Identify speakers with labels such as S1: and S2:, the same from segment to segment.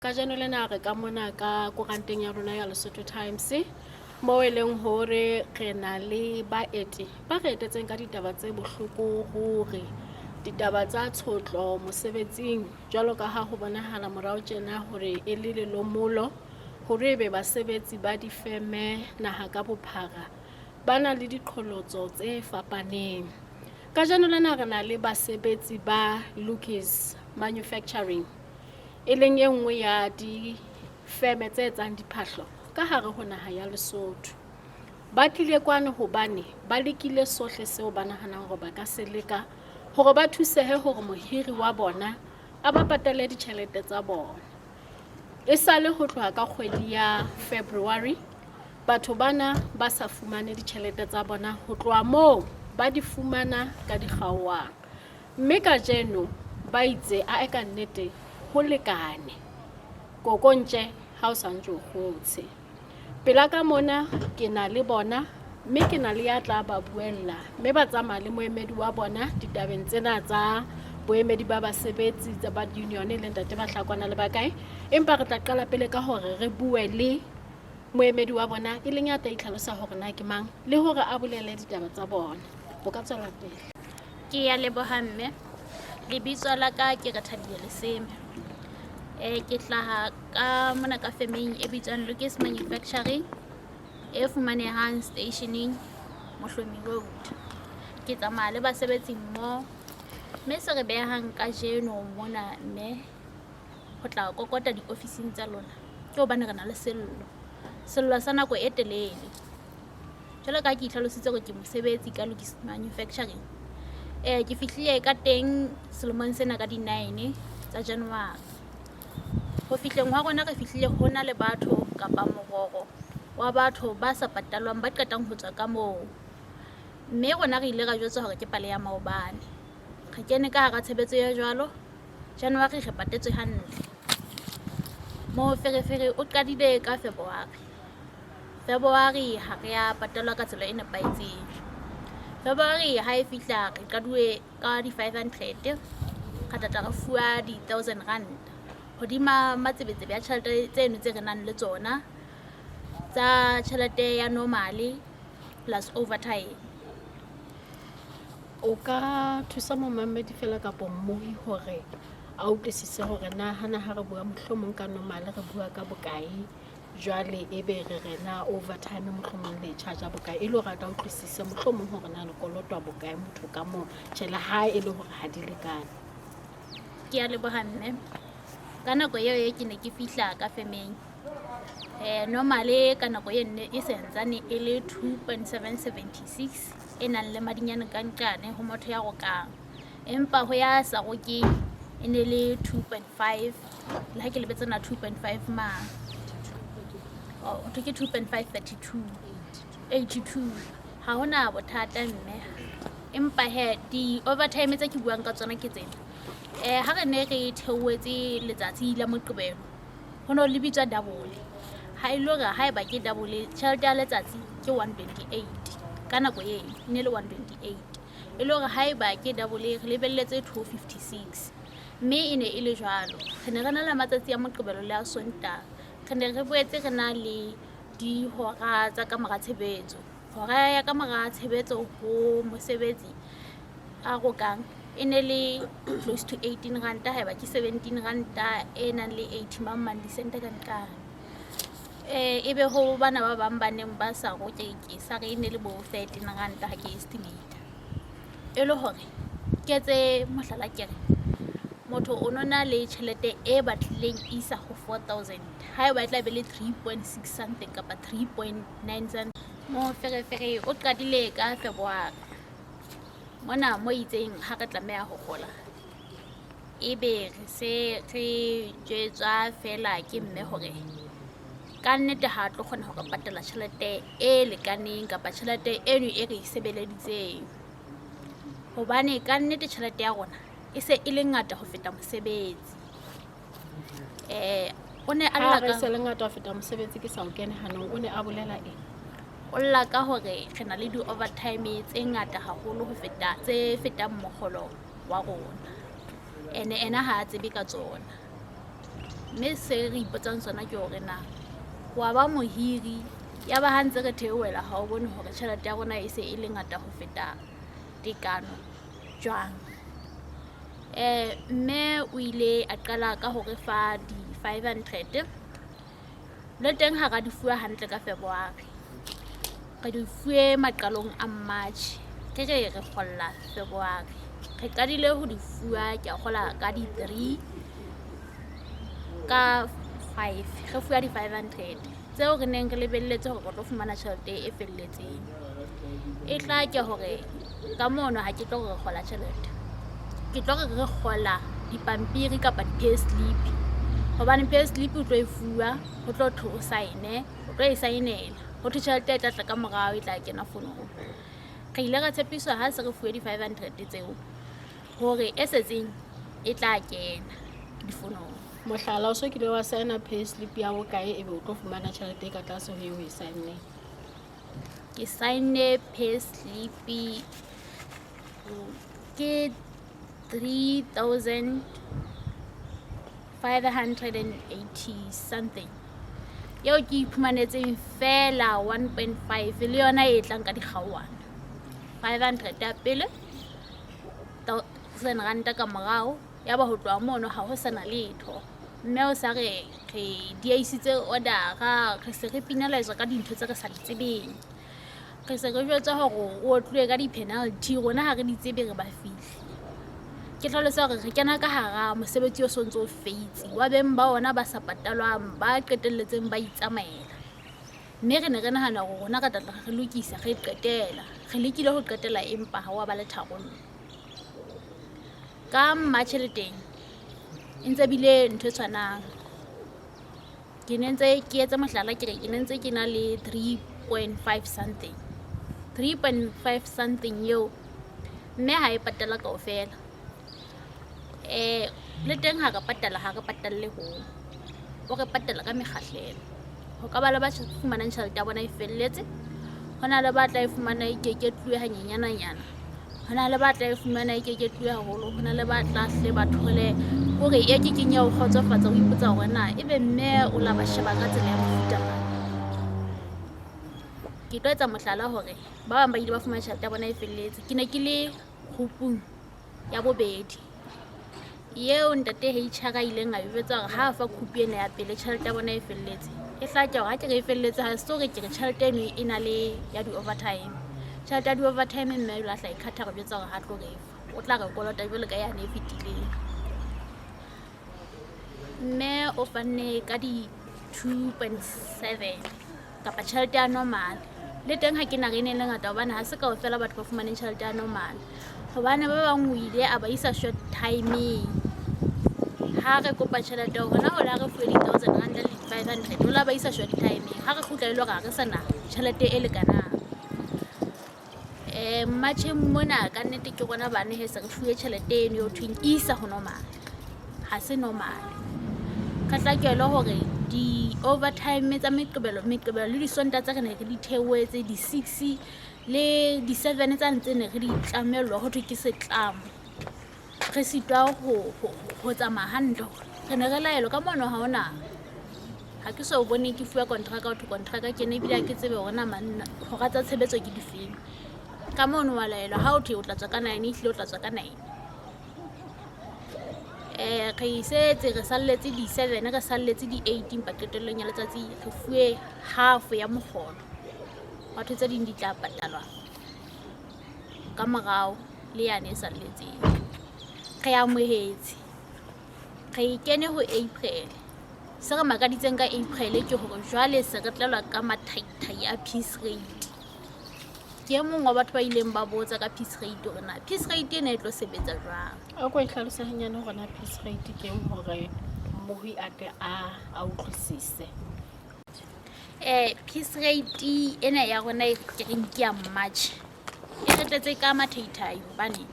S1: Kajeno lena re ka mona ka koranteng ya rona ya Lesotho Times moo e leng hore re na le baeti ba re etetseng ka ditaba tse bohloko ruri. Ditaba tsa tshotlo mosebetsing jwalo ka ha ho bonahala morao tjena hore e le lelomolo hore ebe basebetsi ba difeme naha ka bophara ba na le diqholotso tse fapaneng. Kajeno lena re na le basebetsi ba Lucas Manufacturing e leng e nngwe ya difeme tse etsang diphahlo ka hare ho naha ya Lesotho. Ba tlile kwano hobane ba lekile sohle seo ba nahanang hore ba ka se leka hore ba thusehe hore mohiri wa bona a ba patale ditjhelete tsa bona. E sale ho tloha ka kgwedi ya February batho bana ba sa fumane ditjhelete tsa bona ho tloha moo ba di fumana ka dikgaoang. Mme kajeno ba itse ae ka nnete ho lekane. Koko ntje ha o sa ntse o kgotshe. Pela ka mona ke na le bona mme ke na le ya tla ba buella mme ba tsamaya le moemedi wa bona ditabeng tsena tsa boemedi ba basebetsi tsa ba union le ntate Bahlakwana le bakae. Empa re tla qala pele ka hore re bue le moemedi wa bona e leng ya tla itlhalosa hore na ke mang le hore a bolele ditaba tsa bona. O ka tswela pele.
S2: Ke ya leboha mme. Lebitso la ka ke Rethabile Leseme. Ke hlaha ka mona ka femeng e bitswang Lucas Manufacturing e fumanehang stationeng Mohlomi Road. Ke tsamaya le basebetsi mmoho mme se re behang kajeno mona mme ho tla kokota diofising tsa lona ke hobane re na le sello. Sello sa nako e telele. Jwalo ka ha ke itlhalositse hore ke mosebetsi ka Lokis Manufacturing. Ke fihlile ka teng selemong sena ka di-9 tsa January. Ho fihleng hwa rona re fihlile ho na le batho kapa mororo wa batho ba sa patalwang ba qetang ho tswa ka moo. Mme rona re ile ra jwetswa hore ke pale ya maobane. Re kene ka hara tshebetso ya jwalo January re patetswe hantle. Moferefere o qadile ka February. February ha re ya patalwa ka tsela e nepahetseng. February ha e fihla re qaduwe ka di-500 ra tlatla re fuwa di-1000 rand hodima matsebetsebe a tjhelete tseno tse re nang le tsona tsa tjhelete ya normal plus overtime.
S1: O ka thusa momamedi fela kapa mmohi hore a utlwisise hore na hana ha re bua mohlomong ka normal re bua ka bokae jwale ebe re re na overtime mohlomong le charge bokae e le hore a ka utlwisise mohlomong hore na le kolotwa bokae motho ka mong tjhe le ha e le hore ha di lekane.
S2: Ke a leboha mme. Ka nako eo e ke ne ke fihla ka femeng normally ka nako e nne e sentsane e le 2.776 e nang le madinyane ka nqane ho motho ya rokang. Empa ho ya sa rokeng e ne le 2.5 le ha ke lebetse na 2.5 mang. Oh, ho thwe ke 2.532 82. Ha hona bothata mme. Empa he di-overtime tse ke buang ka tsona ke tsena. Ha re ne re theohetse letsatsi la Moqebelo ho no le bitswa double. Ha e le hore haeba ke double tjhelete ya letsatsi ke 128 ka nako eo e ne le 128. E le hore haeba ke double re lebelletse 256 mme e ne e le jwalo. Re ne re na le matsatsi a Moqebelo le a Sontaha. Re ne re boetse re na le dihora tsa kamora tshebetso. Hora ya kamora tshebetso ho mosebetsi a rokang e ne le close to 18 ranta haeba ke 17 ranta e nang le 80 mang mang disente ka nqane. Ebe ho bana ba bang ba neng ba sa roke ke sa re e ne le bo 13 ranta ha ke estimate. E le hore ke etse mohlala ke re motho o no na le tjhelete e batlileng isa ho 4000 haeba e tla be le 3.6 something kapa 3.9 something. Moferefere o qadile ka February mona mo itseng ha re tlameha ho kgola ebe re se re jwetswa fela ke mme hore ka nnete ha tlo kgona ho re patala tjhelete e lekaneng kapa tjhelete eno e re e sebeleditseng. Hobane ka nnete tjhelete ya rona e se e le ngata ho feta mosebetsi. O ne a
S1: lla
S2: ka
S1: se le ngata ho feta mosebetsi ke sa o kene hanong, o ne a bolela eng?
S2: O lla ka hore re na le di-overtime tse ngata haholo ho feta tse fetang mokgolo wa rona. Ene ena ha a tsebe ka tsona. Mme se re ipotsang sona ke hore na wa ba mohiri ya ba ha ntse re theohela ha o bone hore tjhelete ya rona e se e le ngata ho feta tekano jwang. Mme o ile a qala ka ho re fa di-500, le teng ha ra di fuwa hantle ka February. Re di fuwe maqalong a March, ke re re kgolla February. Re qadile ho di fuwa ke a kgola ka di-3 ka 5, re fuwa di-500 tseo re neng re lebelletse hore re tlo fumana tjhelete e felletseng. E tla ke hore ka mono ha ke tlo re kgola tjhelete, ke tlo re re kgola dipampiri kapa di-payslip. Hobane payslip o tlo e fuwa, ho tlo thwe o sign-e, o tlo e sign-ela. Ho thwe tjhelete e tla tla ka morao, e tla kena fonong. Re ile ra tshepiswa ha se re fuwe di-500 tseo hore e setseng e tla kena difonong.
S1: Mohlala, o so kile wa sign-a payslip ya bokae ebe o tlo fumana tjhelete e ka tlase ho eo o e sign-neng?
S2: Ke sign-ne payslip ke 3580 something. Eo ke iphumanetseng feela 1.5 le yona e tlang ka dikgaowana. 500 ya pele, 1000 ranta ka morao, ya ba ho tloha mono ha ho sana letho. Mme o sa re re diehisitse order-a, re se re penalise ka dintho tse re sa di tsebeng. Re se re jwetswa hore o otluwe ka di-penalty, rona ha re di tsebe re ba fihle. Ke hlalosa hore re kena ka hara mosebetsi o sontso o feitse wa beng ba ona ba sa patalwang, ba qetelletseng ba itsamaela. Mme re ne re nahana hore rona re tla tla re lokisa, re qetela. Re lekile ho qetela empa ha wa ba le tharollo. Ka March le teng e ntse bile ntho e tshwanang. Ke ne ntse ke etsa mohlala, ke re ke ne ntse ke na le 3.5 something. 3.5 something eo mme ha e patala kaofela. Le teng ha re patala, ha re patalle hoo. O re patala ka mekgahlelo. Ho ka ba le ba fumanang tjhelete ya bona e felletse, ho na le ba tla e fumana e keketluwe hanyenyananyana, ho na le ba tla e fumana e keketluwe haholo, ho na le ba tla hle ba thole hore e kekeng ya o kgotsofatsa, o ipotsa hore na ebe mme o la ba sheba ka tsela ya mofuta mang. Ke tlo etsa mohlala hore ba bang ba ile ba fumana tjhelete ya bona e felletse. Ke ne ke le groupung ya bobedi eo ntate HR a ileng a jwetsa hore ha a fa group ena ya pele tjhelete ya bona e felletse. E hlake hore ha ke re e felletse, ha se hore ke re tjhelete eno e na le ya di-overtime. Tjhelete ya di-overtime mme o la hla e khatha re jwetsa hore ha tlo re fa, o tla re kolota jwalo ka yane e fetileng. Mme o fanne ka di-2.7 kapa tjhelete ya normal. Le teng ha ke na re e ne le ngata hobane ha se kaofela batho ba fumaneng tjhelete ya normal. Hobane ba bang o ile a ba isa short timeng. Ha re kopa tjhelete hona hore ha re fuwe di-thousand rand le di-500, o la ba isa short timeng. Ha re kgutla e le hore ha re sana tjhelete e lekanang. March-eng mona ka nnete ke rona bane he se re fuwe tjhelete eno eo thweng e isa ho normal. Ha se normal. Re hlakelwe hore di-overtime tsa Meqebelo, Meqebelo le Disontaha tse re ne re di theohetse di-6 le di-7 tsa ntse ne re di tlamellwa ho thwe ke setlamo. Re sitwa ho tsamaya hantle. Re ne re laelwa ka mono ha hona. Ha ke so bone ke fuwa kontraka ho thwe kontraka ke ena ebile ha ke tsebe hore na hora tsa tshebetso ke difeng. Ka mono wa laelwa ha ho thwe o tla tswa ka 9, ehlile o tla tswa ka 9. Re setse re salletse di-7, re salletse di-8, empa qetellong ya letsatsi re fuwe half ya mokgolo. Batho tse ding di tla patalwa ka morao le yane e salletseng. Re amohetse, re kene ho April. Se re makaditseng ka April ke hore jwale se re tlelwa ka mathaithai a piece rate. Ke e mong wa batho ba ileng ba botsa ka piece rate hore na piece rate ena e tlo sebetsa jwang.
S1: A ko e hlalose hanyane hore na piece rate ke eng hore mmohi a tle a utlwisise.
S2: Piece rate ena ya rona e ke reng ke ya March e re tletse ka mathaithai hobane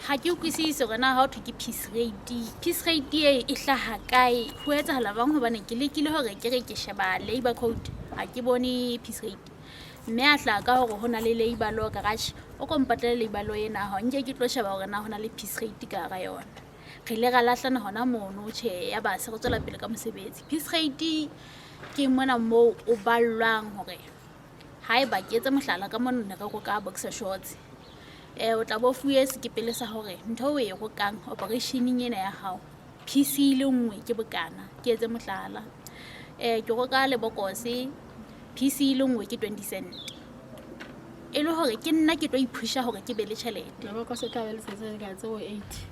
S2: ha ke utlwisise hore na ha ho thwe ke piece rate, piece rate e e hlaha kae, ho etsahala jwang hobane ke lekile hore ke re ke sheba labour code, ha ke bone piece rate. Mme a hlaha ka hore ho na le labour law garage, o ko mpatlele labour law ena ha nke ke tlo sheba hore na ho na le piece rate ka hara yona. Re ile ra lahlana hona mono, tjhe, ya ba se re tswela pele ka mosebetsi. Piece rate ke mona moo o ballwang hore haeba ke etse mohlala ka mona ne re roka boxer shorts. O tla bo fuwe sekepele sa hore ntho o e rokang operationeng ena ya hao piece e le nngwe ke bokana. Ke etse mohlala, ke roka lebokose piece e le nngwe ke 20 cent. E le hore ke nna ke tlo iphusha hore ke be le tjhelete.
S1: Lebokose tla be le setse ka tse 80.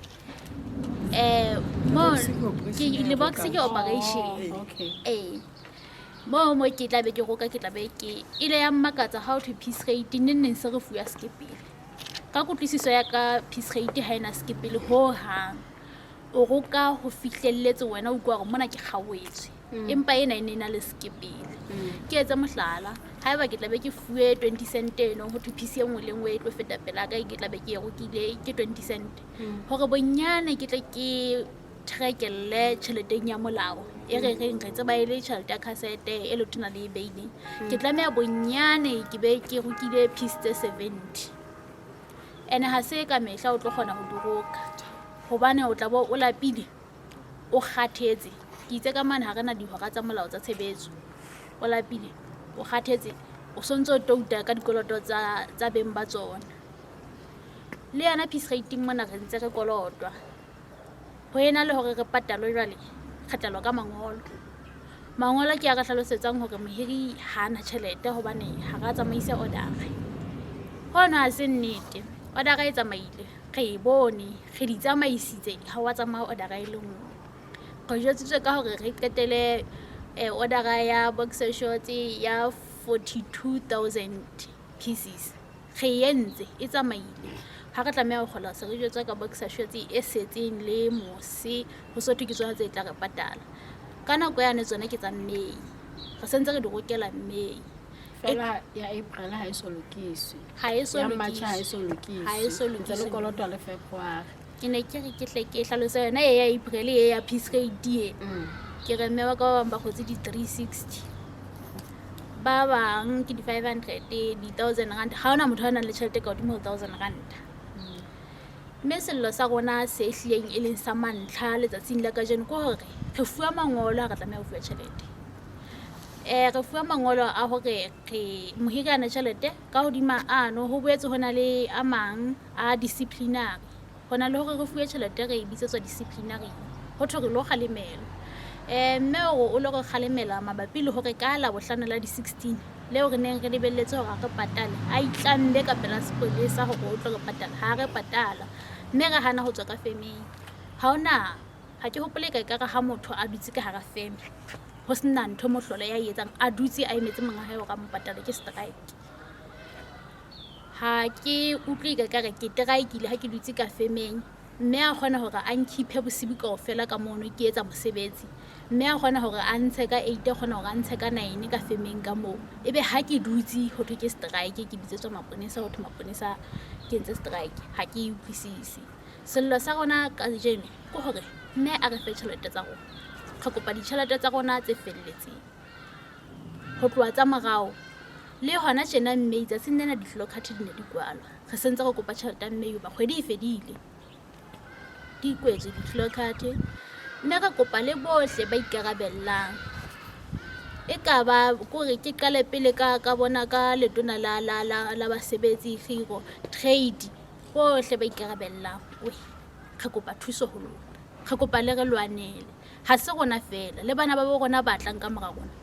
S2: Mo
S3: Lebox ke operation
S2: ke
S3: ya
S2: lebox ke
S3: roka.
S2: operation.
S1: Oh, okay.
S2: Mo ke tla be ke roka, ke tla be ke ile ya mmakatsa how to piece rate neng neng se re fuwa sekepele. Ka kutlwisiso ya ka piece rate ha ena sekepele ho hang. O roka ho fihlelletse wena o utlwa hore mona ke kgaoetswe. Empa ena e ne e na le sekepele. Ke etse mohlala, haeba ke tla be ke fuwe 20 cent eno ho thwe piece e nngwe le nngwe e tlo feta pela ka, ke tla be ke e rokile ke 20 cent. Hore bonyane ke tle ke trekelle tjheleteng ya molao e re reng re tseba e le tjhelete ya cassette e letona le e beileng. Ke tlameha bonyane ke be ke rokile piece tse 70. Ene ha se ka mehla o tlo kgona ho di roka hobane o tla bo o lapile, o kgathetse. Ke itse ka mane ha re na dihora tsa molao tsa tshebetso. O lapile, o kgathetse, o sontso o touta ka dikoloto tsa beng ba tsona. Le yona piece rate mona re ntse re kolotwa. Ho ena le hore re patalwe jwale, re tlelwa ka mangolo. Mangolo ke a re hlalosetsang hore mohiri ha ana tjhelete hobane ha ra tsamaisa order. Hono ha se nnete. Order e tsamaile, re e bone, re di tsamaisitse, ha wa tsamaya order e le nngwe. Re jwetsitswe ka hore re qetele order ya boxer shorts ya 42,000 pieces. Re e entse, e tsamaile. Ha re tlameha ho kgola se re jwetswa ka boxer shorts e setseng le mose, ho so thwe ke tsona tse tla re patala. Ka nako yane tsona ke tsa May. Re sentse re di rokela May.
S1: Fela ya April ha e so lokiswe.
S2: Ha e so
S1: Ya March ha e
S2: lokiswe.
S1: so lokiswe.
S2: Ha e so
S1: Ntse le
S2: lokiswe.
S1: kolotwa le February.
S2: Ke ne ke re ke hle ke hlalose yona e ya April e ya piece rate e. Ke re mme wa ka ba bang ba kgotse di 360. Ba bang ke di 500, di 1000 rand. Ha hona motho a nang le tjhelete ka hodimo ho 1000 rand. Mme sello sa rona se hlileng e leng sa mantlha letsatsing la kajeno ke hore re fuwa mangolo ha re tlameha ho fuwa tjhelete. Re fuwa mangolo a hore re mohiri a na tjhelete ka hodima ano ho boetse ho na le a mang a disciplinary. Ho na le hore re fuwe tjhelete re e bitsetswa disciplinary. Ho thwe re lo kgalemelwa. Mme hore o lo re kgalemela mabapi le hore ka Labohlano la di-16 leo re neng re lebelletse hore a re patale, a itlamme ka pela sepolesa hore o tlo re patala, ha re patala. Mme re hana ho tswa ka femeng. Ha hona, ha ke hopole ka ekare ha motho a dutse ka hara feme, ho sena ntho mohlolo ya e etsang, a dutse a emetse monga hae hore a mo patale, ke strike. Ha ke utlwe ka ekare ke traikile ha ke dutse ka femeng, mme a kgona hore a nkhiphe bosibu kaofela ka mono ke etsa mosebetsi. Mme a kgona hore a ntshe ka 8, a kgona hore a ntshe ka 9 ka femeng ka moo. Ebe ha ke dutse ho thwe ke strike, ke bitsetswa maponesa, ho thwe maponesa ke entse strike. Ha ke e utlwisise. Sello sa rona kajeno ke hore mme a re fe tjhelete tsa rona. Re kopa ditjhelete tsa rona tse felletseng. Ho tloha tsa morao le hona tjena May tsatsing lena di-clock di ne di kwalwa. Re sentse re kopa tjhelete ya May hoba kgwedi e fedile. Di kwetswe di-clock. Mme re kopa le bohle ba ikarabellang. E ka ba kore ke qale pele ka bona ka letona la basebetsi, kgiro, trade, bohle ba ikarabellang. Oi, re kopa thuso ho lona. Re kopa le re lwanele. Ha se rona feela, le bana ba bo rona ba tlang ka mora rona.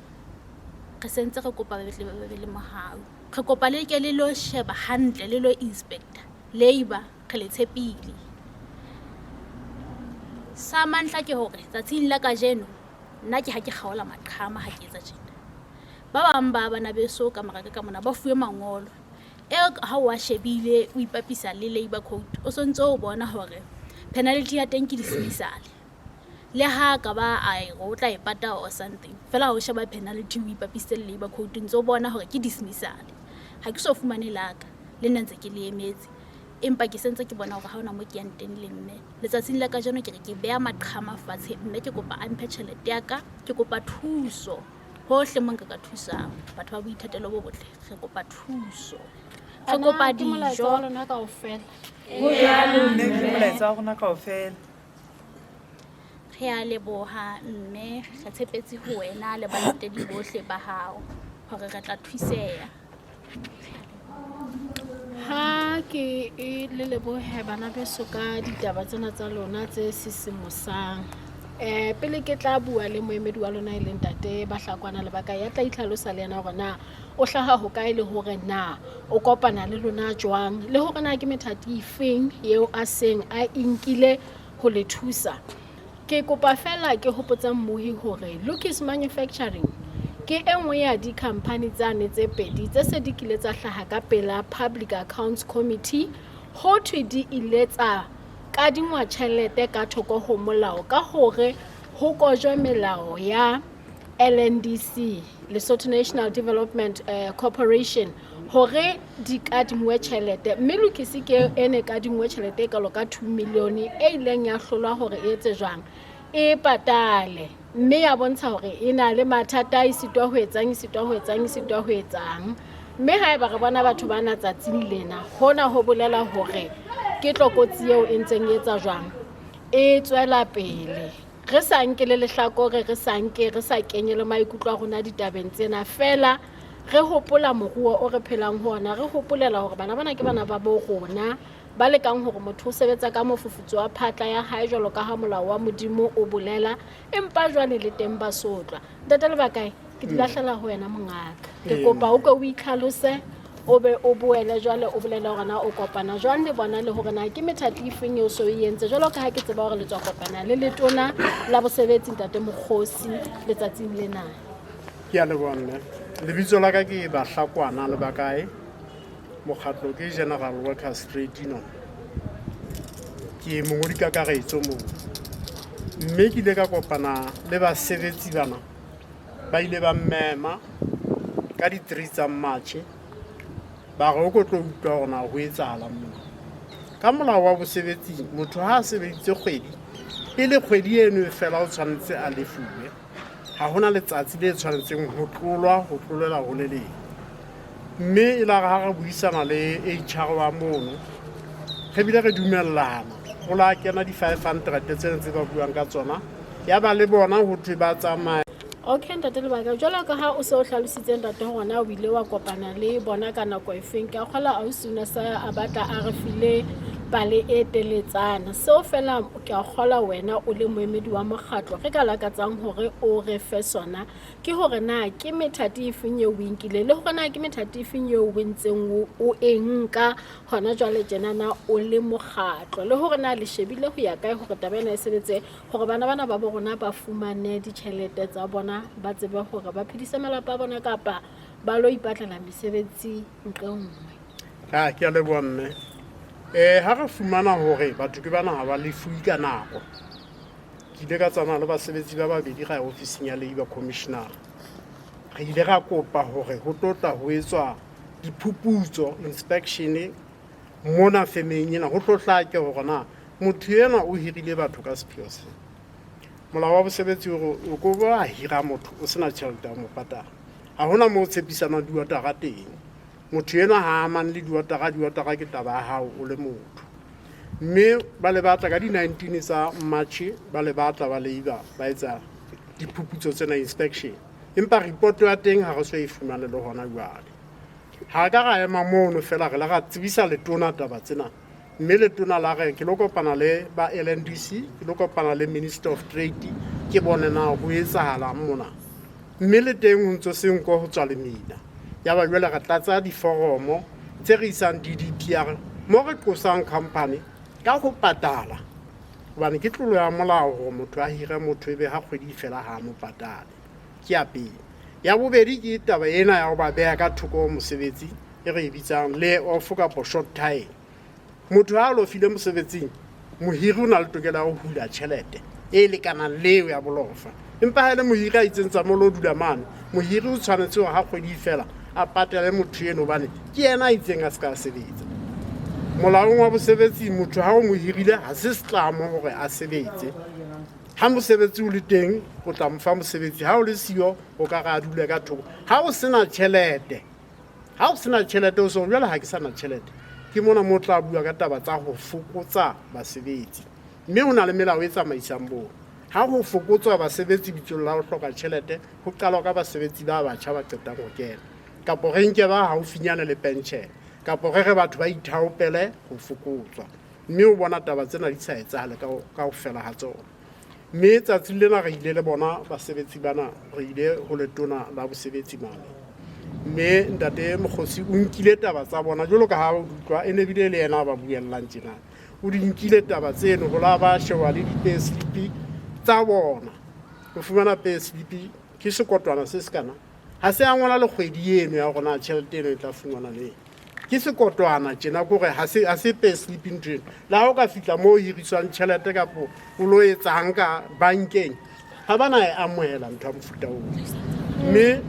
S2: Re sentse re kopa ba tle ba be le mohau. Re kopa le ke le lo sheba hantle, le lo inspector. Labour, re le tshepile. Sa mantlha ke hore tsatsing la kajeno nna ke ha ke kgaola maqhama ha ke etsa tjena. Ba bang ba bana beso ka mora ka mona ba fuwe mangolo. E ha o a shebile o ipapisa le labour code, o sontso o bona hore penalty ya teng ke dismissal. Le ha ka ba a e re o tla e pata or something, fela ha o sheba penalty o ipapisitse le labour code, ntse o bona hore ke dismissal. Ha ke so fumane la ka, le nna ntse ke le emetse. Empa ke sentse ke bona hore ha hona mo ke yang teng le mme. Letsatsing la kajeno ke re ke beha maqhama fatshe, mme ke kopa a mphe tjhelete ya ka, ke kopa thuso. Hohle mo nka ka thusang batho ba boithatelo bo botle, re kopa thuso. Re
S1: Ana
S2: kopa
S1: ke molaetsa
S2: dijo.
S1: wa lona kaofela?
S3: Mme ke molaetsa wa rona kaofela.
S2: Re a leboha mme re tshepetse ho wena le balatedi bohle ba hao hore re tla thuseha.
S1: Ha ke e le lebohe bana beso ka ditaba tsena tsa lona tse sisimosang. Pele ke tla bua le moemedi wa lona e leng ntate Bahlakwana Lebaka ya tla itlhalosa le yena hore na o hlaha hokae le hore na o kopana le lona jwang le hore na ke methati efeng eo a seng a e nkile ho le thusa. Ke kopa feela ke hopotsa mmohi hore Lucas Manufacturing ke e nngwe ya dikhamphani tsane tse pedi tse se di kile tsa hlaha ka pela Public Accounts Committee ho thwe di ile tsa kadingwa tjhelete ka thoko ho molao ka hore ho kojwe melao ya LNDC, Lesotho National Development Corporation, hore di kadingwe tjhelete. Mme Lucas ke e ne kadingwe tjhelete e kalo ka 2 million e ileng ya hlolwa hore e etse jwang, e patale, mme ya bontsha hore e na le mathata, e sitwa ho etsang, e sitwa ho etsang, e sitwa ho etsang. Mme haeba re bona batho bana tsatsing lena, hona ho bolela hore ke tlokotsi eo e ntseng e etsa jwang, e tswela pele. Re sa nke le lehlakore, re sa nke, re sa kenye le maikutlo a rona ditabeng tsena, feela re hopola moruo o re phelang ho ona, re hopolela hore bana bana ke bana ba bo rona ba lekang hore motho o sebetsa ka mofufutso wa phatla ya hae jwalo ka ha molao wa Modimo o bolela, empa jwale le teng ba sotlwa. Ntate Lebakae, ke di lahlela ho wena mongaka. Ke kopa o ke o itlhalose, o be o boele jwale o bolele hore na o kopana jwang le bona le hore na ke methati e feng eo so e entse, jwalo ka ha ke tseba hore le tswa kopana le letona la bosebetsi ntate Mokgosi letsatsing lena.
S3: Ke a leboha mme. Lebitso la ka ke Bahlakwana Lebakae, mokgatlo ke General Workers Trade Union. Ke mongodi kakaretso moo. Mme ke ile ka kopana le basebetsi bana, ba ile ba mmema ka di-3 tsa March, ba re o ko tlo utlwa hore na ho etsahalang mona. Ka molao wa bosebetsi, motho ha a sebeditse kgwedi, pele kgwedi eno e fela o tshwanetse a lefuwe. Ha hona letsatsi le tshwanetseng ho tlolwa ho tlolela ho le leng. Mme e la re ha re buisana le HR wa mono, re bile re dumellana ho la kena di-500 tsena tse ba buang ka tsona, ya ba le bona ho thwe ba tsamaya.
S1: Okay ntate Lebaka, jwalo ka ha o se o hlalositse ntate hore na o ile wa kopana le bona ka nako e feng, ke a kgolwa ausi o ne sa a batla a re file pale e teletsana. Seo fela ke a kgolwa wena o le moemedi wa mokgatlo re ka lakatsang hore o re fe sona ke hore na ke methati e feng eo o e nkileng, le hore na ke methati e feng eo o ntseng o e nka hona jwale tjena na o le mokgatlo, le hore na le shebile ho ya kae hore taba ena e sebetse, hore bana bana ba bo rona ba fumane ditjhelete tsa bona, ba tsebe hore ba phedise malapa a bona kapa ba lo ipatlela mesebetsi ntle nngwe.
S3: Ha ke a leboha mme. Ha re fumana hore batho ke bana ha ba lefuwe ka nako, ke ile ka tsamaya le basebetsi ba babedi ra ya ofising ya Labour Commissioner. Re ile ra kopa hore ho tlo tla ho etswa diphuputso, inspection mona femeng ena, ho tlo hlake hore na motho enwa o hirile batho ka sepheo se. Molao wa bosebetsi o re o ko ba hira motho o sena tjhelete ya ho mo patala. Ha hona moo o tshepisanang diotara teng. Motho enwa ha amane le diotara, diotara ke taba ya hao o le motho. Mme ba le batla ka di-19 tsa March, ba le batla ba Labour ba etsa diphuputso tsena, inspection. Empa report ya teng ha re so e fumane le hona jwale. Ha re ka ra ema mono fela, re la ra tsebisa letona taba tsena. Mme letona la re ke lo kopana le ba LNDC, ke lo kopana le Minister of Trade, ke bone na ho etsahalang mona. Mme le teng ho ntso se nko ho tswa lemina. Ya ba jwale re tlatsa diforomo tse re isang DDPR mo re qosang company ka ho patala, hobane ke tlolo ya molao hore motho a hire motho ebe ha kgwedi e fela ha a mo patale. Ke ya pele. Ya bobedi ke taba ena ya ho ba beha ka thoko ho mosebetsi e re e bitsang lay off kapa short time. Motho ha a lofile mosebetsing, mohiri o na le tokelo ya ho hula tjhelete e lekanang le eo ya bolofa. Empa ha e le mohiri a itseng tsamao lo dula mane, mohiri o tshwanetse hore ha kgwedi e fela a patale motho eno, hobane ke yena a itseng a se ka sebetsa. Molaong wa bosebetsi, motho ha o mo hirile ha se setlamo hore a sebetse. Ha mosebetsi o le teng, o tla mo fa mosebetsi, ha o le siyo o ka re a dule ka thoko. Ha o sena tjhelete, ha o sena tjhelete o so jwale ha ke sana tjhelete, ke mona mo tla bua ka taba tsa ho fokotsa basebetsi. Mme ho na le melao e tsamaisang boo. Ha ho fokotswa basebetsi bitsong la ho hloka tjhelete, ho qalwa ka basebetsi ba batjha ba qetang ho kena, kapo re nke ba haufinyane le penshene, kapo re re batho ba ithaopele ho fokotswa. Mme o bona taba tsena di sa etsahale kaofela ha tsona. Mme tsatsing lena re ile le bona basebetsi bana, re ile ho letona la bosebetsi mane. Mme ntate Mokgosi o nkile taba tsa bona jwalo ka ha o utlwa, e ne bile le yena a ba buellang tjena. O di nkile taba tseno ho la ba shewa le di-pay slip tsa bona. O fumana pay slip ke sekotwana se sekana, ha se a ngola le kgwedi eno ya hore na tjhelete eno e tla fumanwa neng. Ke sekotwana tjena, ke hore ha se pay slip ntho eno. Le ha o ka fihla moo ho hiriswang tjhelete kapo o lo etsang ka bankeng, ha ba na e amohela ntho ya mofuta oo. Mme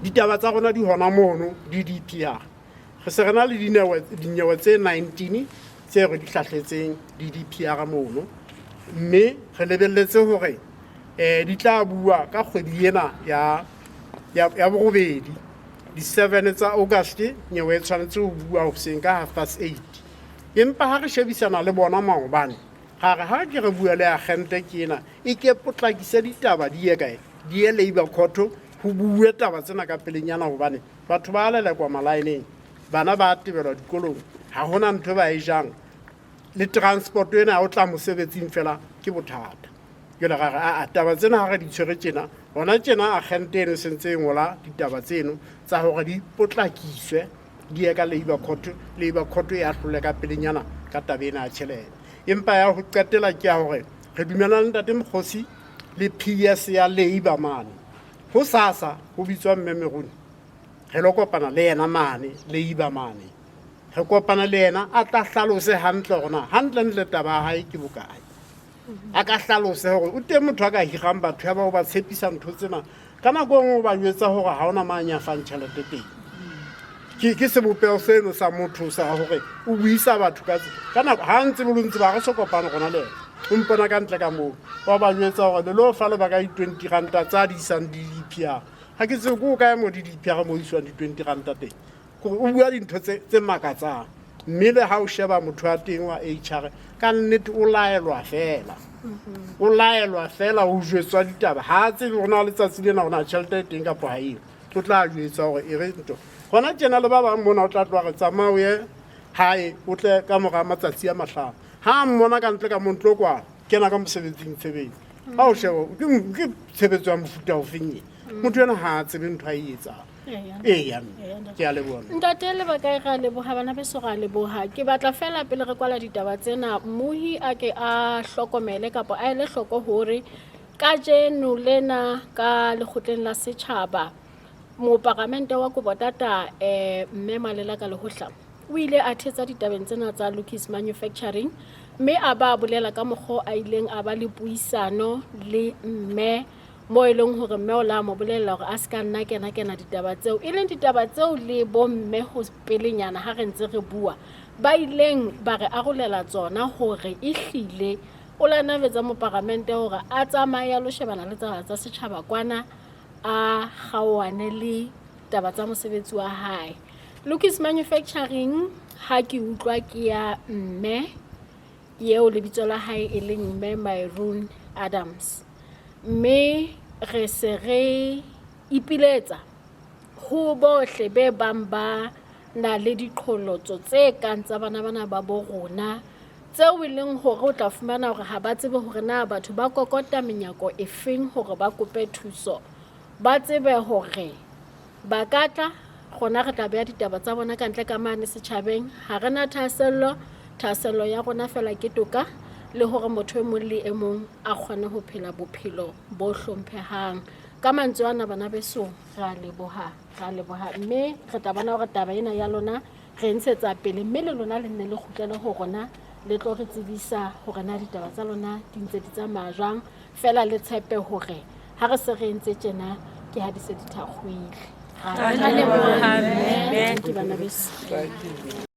S3: ditaba tsa rona di hona mono di D_P_R. Re se re na le dinyewe tse 19 tse re di hlahletseng D_D_P_R mono, mme re lebelletse hore di tla bua ka kgwedi ena ya borobedi, di-7 tsa August. Nyewe e tshwanetse ho bua hoseng ka 8:30. Empa ha re shebisana le bona maobane, ra re ha ke re bua le agente ke ena e ke potlakise ditaba di ye kae, di ye labour court, ho bue taba tsena ka pelenyana, hobane batho ba lelekwa malaeneng, bana ba tebelwa dikolong, ha hona ntho ba e jang, le transport ena ya ho tla mosebetsing fela ke bothata. Jwale ra re aa, taba tsena ha re di tshwere tjena, hona tjena agente eno e sentse e ngola ditaba tseno tsa hore di potlakiswe di ye ka labour court, labour court e ahlole ka pelenyana ka taba ena ya tjhelete. Empa ya ho qetela ke ya hore re dumellana le ntate Mokgosi le P_S ya labour mane. Ho sasa ho bitswa mme Meruni, re lo kopana le yena mane labour mane. Re kopana le yena a tla hlalose hantle hore na hantlentle taba ya hae ke bokae. A ka hlalose hore o teng motho a ka hirang batho ya ba o ba tshepisa ntho tsena, ka nako e nngwe o ba jwetsa hore ha hona mang ya fang tjhelete teng. Ke sebopeho seno sa motho sa hore o buisa batho ka nako ha ntse lo ntse ba re so kopane rona le yena. O mpona ka ntle ka moo, wa ba jwetsa hore le lo fa lebaka di-20 ranta tsa di isang di-D_P_R. Ha ke tsebe ko kae mo di-D_P_R mo iswang di-20 ranta teng. Kore o bua dintho tse makatsang. Mme le ha o sheba motho wa teng wa H_R, ka nnete o laelwa fela. O laelwa fela, o jwetswa ditaba. Ha a tsebe hore na letsatsi lena hore na tjhelete e teng kapa ha eyo. O tla jwetswa hore e re ntho. Hona tjena le ba bang mona o tla tloha re tsamaya o ye hae, o tle ka mora matsatsi a mahlano. Ha a mmona ka ntle ka mo ntlo kwano, kena ka mosebetsing tshebetso. Ha o sheba, ke tshebetso ya mofuta ofeng e? Motho ena ha a tsebe ntho a e etsang. Eya, mme ke a leboha.
S1: Ntate le bakae, re a leboha, bana beso re a leboha. Ke batla fela pele re kwala ditaba tsena, mmohi a ke a hlokomele kapa a ele hloko hore kajeno lena ka lekgotleng la setjhaba, moparamente wa Kobotata mme Malela ka Lehohla o ile a thetsa ditabeng tsena tsa Lucas Manufacturing, mme a ba bolela ka mokgwa a ileng a ba le puisano le mme mo e leng hore mme o la mo bolella hore a se ka nna kena kena ditaba tseo, e leng ditaba tseo le bomme ho pelenyana ha re ntse re bua ba ileng ba re arolela tsona, hore ehlile o la nabetsa moparamente hore a tsamaye a lo shebana le taba tsa setjhaba kwana, a kgaohane le taba tsa mosebetsi wa hae. Lucas Manufacturing ha ke utlwa ke ya mme eo lebitso la hae e leng mme Myron Adams, mme re se re ipiletsa ho bohle be bang ba na le diqholotso tse kang tsa bana bana ba bo rona, tseo e leng hore o tla fumana hore ha ba tsebe hore na batho ba kokota menyako efeng hore ba kope thuso. Ba tsebe hore ba ka tla rona, re tla beha ditaba tsa bona ka ntle ka mane setjhabeng. Ha re na thahasello, thahasello ya rona fela ke toka le hore motho e mong le e mong a kgone ho phela bophelo bo hlomphehang. Ka mantswe ana bana beso, re a leboha, re a leboha, mme re tla bona hore taba ena ya lona re ntshetsa pele, mme le lona le nne le kgutlele ho rona le tlo re tsebisa hore na ditaba tsa lona di ntse di tsamaya jwang. Fela le tshepe hore ha re se re entse tjena ke ha di se di thakgoile. Ra leboha, mme ke bana beso.